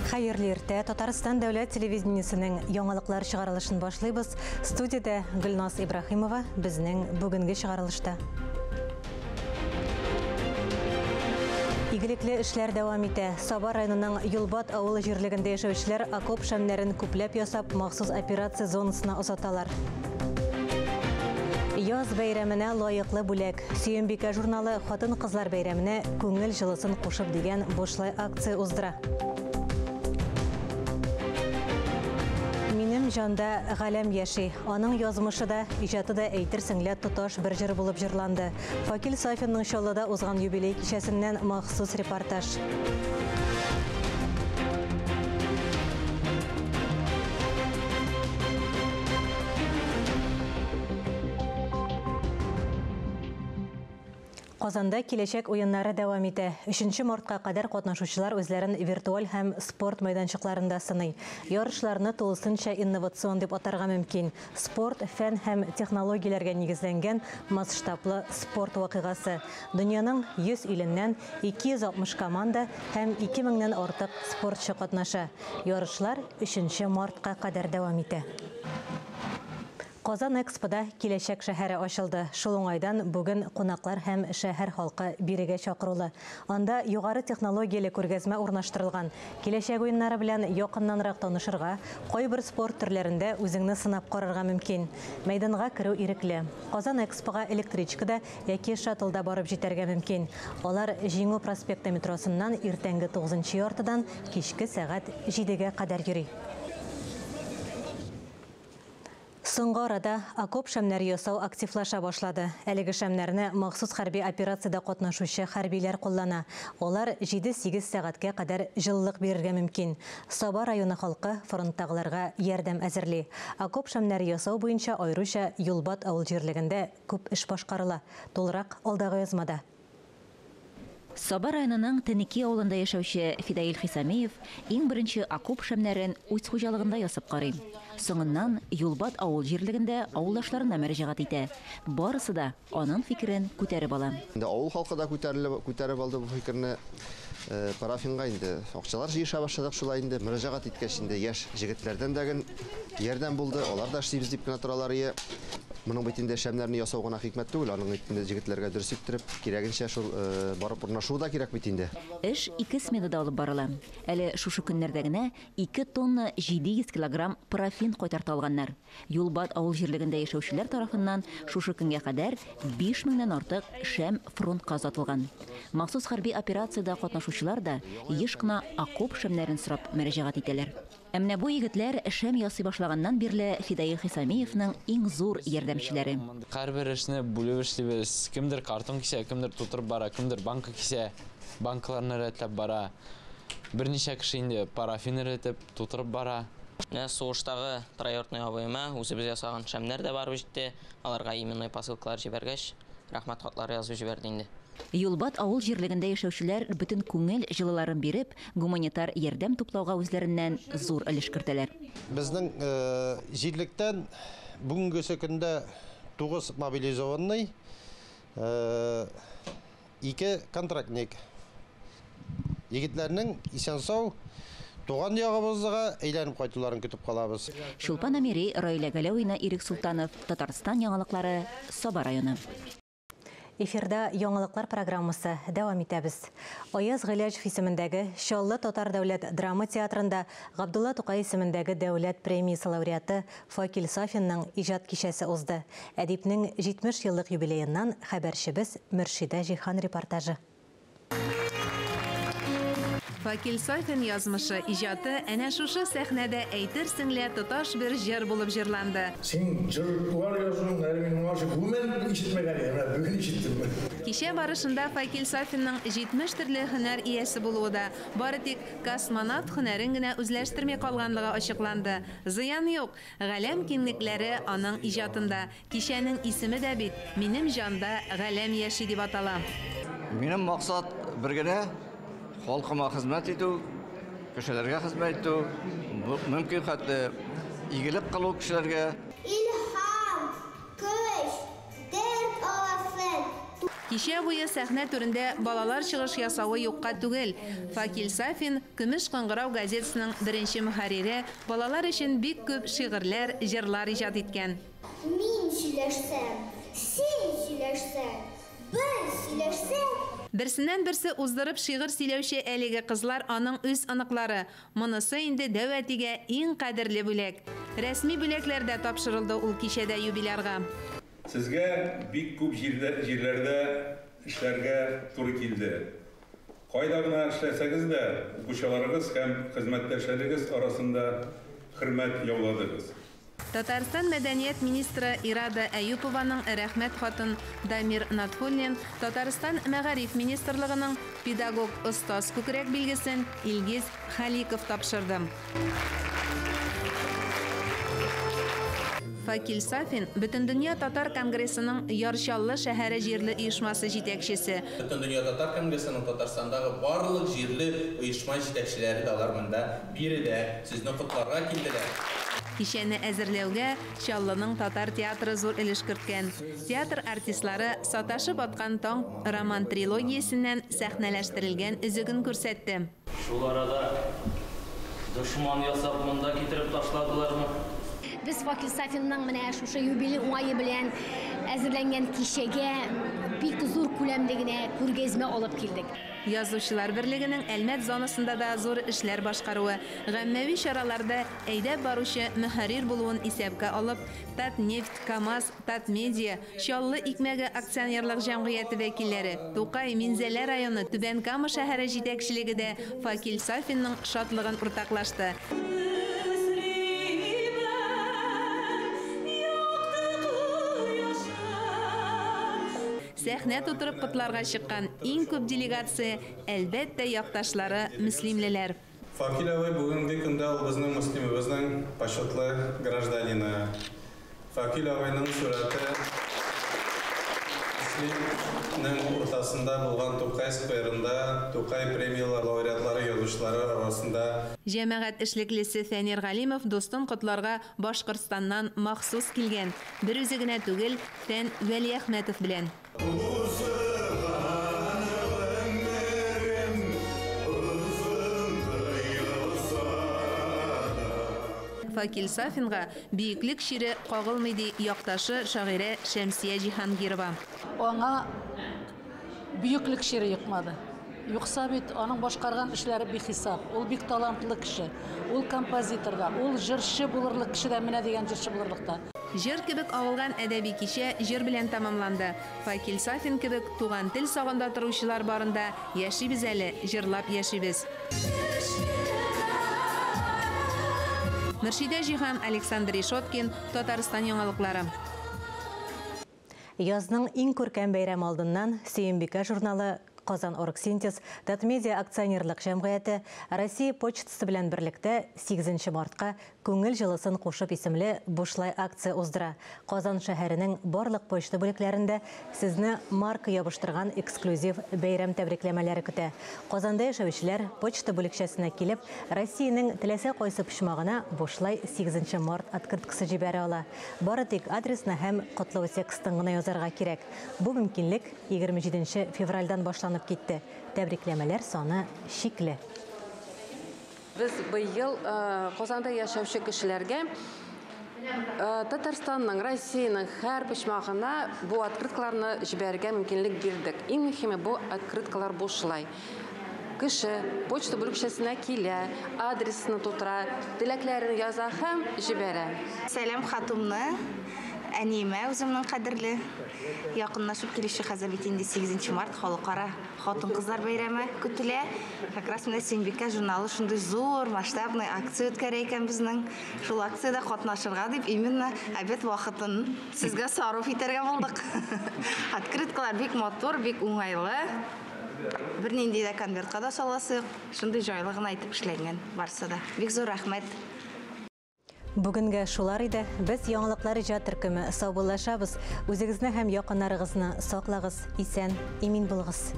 Хәерле иртә. Татарстан дәүләт телевидениесенең яңалыклар чыгарылышын башлыйбыз. Студиядә Гөлназ Ибраһимова безнең бүгенге чыгарылышта. Игелекле эшләр дәвам итә. Саба районының Юлбат авылы җирлегендә яшәүчеләр окоп шәмнәрен күпләп ясап, махсус операция зонасына озаталар. Яз бәйрәменә лаеклы бүләк. Сөембикә журналы хатын-кызлар бәйрәменә күңел җылысын кушып дигән бушлай акция уздыра. Минем җанда галәм яши. Аның язмышы да, иҗаты да әйтерсең лә тоташ бер җыр булып җырланды. Факил Сафинның Чаллыда узган юбилей кичәсеннән махсус репортаж. Казанда киләчәк уеннары дәвам итә. 3 мартка кадәр катнашучылар үзләрен виртуаль һәм спорт мәйданчыкларында сыный. Ярышларны тулысынча инновацион дип атарга мөмкин. Спорт, фән һәм технологияләргә нигезләнгән масштаблы спорт вакыйгасы. Дөньяның 100 иленнән 260 команда һәм 2000-нән артык спортчы катнаша. Ярышлар 3 мартка кадәр дәвам итә. Казан Экспода киләчәк шәһәре ачылды. Шул уңайдан бүген кунаклар һәм шәһәр халкы бирегә чакырулы. Анда югары технологияле күргәзмә урнаштырылган. Киләчәк уеннары белән якыннанрак танышырга, кайбер спорт төрләрендә үзеңне сынап карарга мөмкин. Мәйданга керү ирекле. Казан Экспога электричкада яки шаттлда барып җитәргә мөмкин. Алар Җиңү проспекты метросыннан иртәнге 9:30-дан кичке сәгать 7-гә кадәр йөри. Соңгы арада окоп шәмнәре ясау активлаша башлады. Әлеге шәмнәрне махсус хәрби операциядә катнашучы хәрбиләр куллана. Алар 7-8 сәгатькә кадәр җылылык бирергә мөмкин. Саба районы халкы фронттагыларга ярдәм әзерли. Окоп шәмнәре ясау буенча аеруча Юлбат авыл җирлегендә күп эш башкарыла. Тулырак алдагы язмада. Саба районының Тенеки авылында яшәүче Фидаил Хисамиев иң беренче окоп шәмнәрен үз хуҗалыгында ясап карый. Соңыннан Юлбат авыл җирлегендә авылдашларына мөрәҗәгать итә. Барысы да аның фикерен күтәреп ала. Инде авыл халкы да күтәреп алды бу фикерне. Парафинга инде акчалар җыеша башладык, шулай инде мөрәҗәгать иткәч инде яшь җегетләрдән дә ярдәм булды. Алар да эшлибез дип кенә торалар ие. Моның бит инде шәмнәрне ясау гына хикмәт түгел, аның бит инде җегетләргә дөрес иттереп, кирәгенчә шул барып урнашу да кирәк бит инде. Эш ике сменада алып барыла. Әле шушы көннәрдә генә 2 тонна 700 килограмм парафин кайтарта алганнар. Юлбат авыл җирлегендә яшәүчеләр тарафыннан шушы көнгә кадәр 5000-нән артык шәм фронтка озатылган. Махсус хәрби операциядә катнашучылар да еш кына окоп шәмнәрен сорап мөрәҗәгать итәләр. Ә менә бу егетләр шәм ясый башлаганнан бирле Фидаил Хисамиевның иң зур ярдәмчеләре. Һәрбер эшне бүлеп эшлибез. Кемдер картон кисә, кемдер тутырып бара, кемдер банка кисә, банкаларны рәтләп бара. Берничә кеше инде парафин рәтеп тутырып бара. Менә сугыштагы троюродный абыема үзебез ясаган шәмнәр дә барып җитте. Аларга именной посылкалар җибәргәч, рәхмәт хатлары язып җибәрде инде. Юлбат авыл җирлегендә яшәүчеләр бөтен күңел җылыларын биреп, гуманитар ярдәм туплауга үзләреннән зур өлеш кертәләр. Безнең җирлектән бүгенге көндә 9 мобилизованный, 2 контрактник. Егетләрнең исән-сау туган ягыбызга әйләнеп кайтуларын көтеп калабыз. Чулпан Әмири, Раилә Галәвина, Ирек Султанов, Татарстан яңалыклары, Саба районы. Эфирда яңалыклар программасы дәвам итәбез. Аяз Гыйләҗев исемендәге Чаллы Татар дәүләт драма театрында Габдулла Тукай исемендәге дәүләт премиясе лауреаты Факил Сафинның иҗат кичәсе узды. Әдипнең 70 еллык юбилееннан хәбәрчебез Мөршидә Җиһан репортажы. Факил Сафин язмышы, иҗаты әнә шушы сәхнәдә әйтерсең лә тоташ бер җыр булып җырланды. Син җырлар язуың әле мин моңарчы гомумән ишетмәгән идем, менә бүген ишеттем. Кичә барышында Факил Сафинның 70 төрле һөнәр иясе булуы да, бары тик космонавт һөнәрен генә үзләштерми калганлыгы ачыкланды. Зыян юк, галәм киңлекләре аның иҗатында. Кичәнең исеме дә бит «Минем җанда галәм яши» дип атала. Минем максат бер генә: халкыма хезмәт итү, кешеләргә хезмәт итү, мөмкин хәтле игелек кылу кешеләргә. Илһам, көч, дәрт аласың. Кичә буе сәхнә түрендә балалар чыгыш ясавы юкка түгел. Факил Сафин, Көмеш кыңгырау газетасының беренче мөхәррире, балалар өчен бик күп шигырьләр, җырлар иҗат иткән. Мин сөйләшсәм, син сөйләшсәң, без сөйләшсәк. Берсеннән-берсе уздырып шигырь сөйләүче әлеге кызлар аның үз оныклары. Монысы инде дәү әтигә иң кадерле бүләк. Рәсми бүләкләр дә тапшырылды ул кичәдә юбилярга. Сезгә бик күп җирләрдә эшләргә туры килде. Кайда гына эшләсәгез дә, укучыларыгыз һәм хезмәттәшләрегез арасында хөрмәт яуладыгыз. Татарстан мәдәният министры Ирада Әюпованың рәхмәт хатын Дамир Натфуллин, Татарстан мәгариф министрлыгының педагог-остаз күкрәк билгесен Илгиз Халиков тапшырды. Факил Сафин, Бөтендөнья татар конгрессының Яр Чаллы шәһәре җирле оешмасы җитәкчесе. Бөтендөнья татар конгрессының Татарстандагы барлык җирле оешма җитәкчеләре дә алар монда биредә сезне котларга килделәр. Кичәне әзерләүгә Чаллының татар театры зур өлеш керткән. Театр артистлары Саташып аткан таң роман-трилогиясеннән сәхнәләштерелгән өзеген күрсәтте. Шул арада дошман ясап монда китереп ташладылармы? Без Факил Сафинның менә шушы юбилей уңае белән әзерләнгән кичәгә бик зур күләмле генә күргәзмә алып килдек. Язучылар берлегенең Әлмәт зонасында да зур эшләр башкаруы, гаммәви чараларда әйдәп баручы мөхәррир булуын исәпкә алып, Татнефть, КАМАЗ, Татмедиа, Чаллы икмәге акционерлык җәмгыяте вәкилләре, Тукай, Минзәлә районы, Түбән Кама шәһәре җитәкчелеге дә Факил Сафинның шатлыгын уртаклашты. Сәхнә тутырып котларга чыккан иң күп делегация, әлбәттә, якташлары мөслимлеләр. Факил абый бүгенге көндә ул безнең мөслимебезнең почетлы гражданины. Факил абыйның сурәте Мөслимнең уртасында булган Тукай скверында Тукай премияләр лауреатлары язучылары арасында. Җәмәгать эшлеклесе Фәнир Галимов дустын котларга Башкортстаннан махсус килгән. Бер үзе генә түгел, Фән Вәлиәхмәтов белән. Факил Сафинга бөеклек чире кагылмый, ди якташы шагыйрә Шәмсия Җиһангирова. Аңа бөеклек чире йокмады. Юкса бит аның башкарган эшләре бихисап. Ул бик талантлы кеше. Ул композитор да, ул җырчы булырлык кеше дә, менә дигән җырчы булырлык та. Җыр кебек агылган әдәби кичә җыр белән тәмамланды. Факил Сафин кебек туган тел сагында торучылар барында яшибез әле, җырлап яшибез. Мөршидә Җиһан, Александр Ишоткин, Татарстан яңалыклары. Язның иң күркәм бәйрәм алдыннан Сөембикә журналы, Казан Оргсинтез, Татмедиа акционерлык җәмгыяте, Россия почтасы белән берлектә 8 мартка Күңел җылысын кушып исемле бушлай акция уздыра. Казан шәһәренең барлык почта бүлекләрендә сезне марка ябыштырган эксклюзив бәйрәм тәбрикләмәләре көтә. Казанда яшәүчеләр почта бүлекчәсенә килеп, Россиянең теләсә кайсы почмагына бушлай 8 март открыткасы җибәрә ала. Бары тик адресны һәм котлау текстын гына язарга кирәк. Бу мөмкинлек 27 февральдан башланып китте. Тәбрикләмәләр саны шикле. Без быел Казанда яшәүче кешеләргә Татарстанның, Россиянең һәр почмагына бу открыткаларны җибәрергә мөмкинлек бирдек. Иң мөһиме бу открыткалар бушлай. Кеше почта бүлекчәсенә килә, адресны тутыра, теләкләрен яза һәм җибәрә. Сәлам хатымны әниемә үземнең кадерле. Якынлашып килүче хәзер бит инде 8 март халыкара хатын-кызлар бәйрәме көтелә. Как раз менә Сөембикә журналы шундый зур масштабный акция үткәрә икән безнең. Шул акциядә катнашырга дип именно обед вакытын сезгә сарыф итәргә булдык. Открыткалар бик матур, бик уңайлы. Бернинди дә конвертка да саласы юк. Шундый җайлы гына итеп эшләнгән барсы да. Бик зур рәхмәт. Бүгенгә шулар иде. Без яңалыклар иҗат төркеме саубуллашабыз. Үзегезне һәм якыннарыгызны саклагыз, исән, имин булыгыз.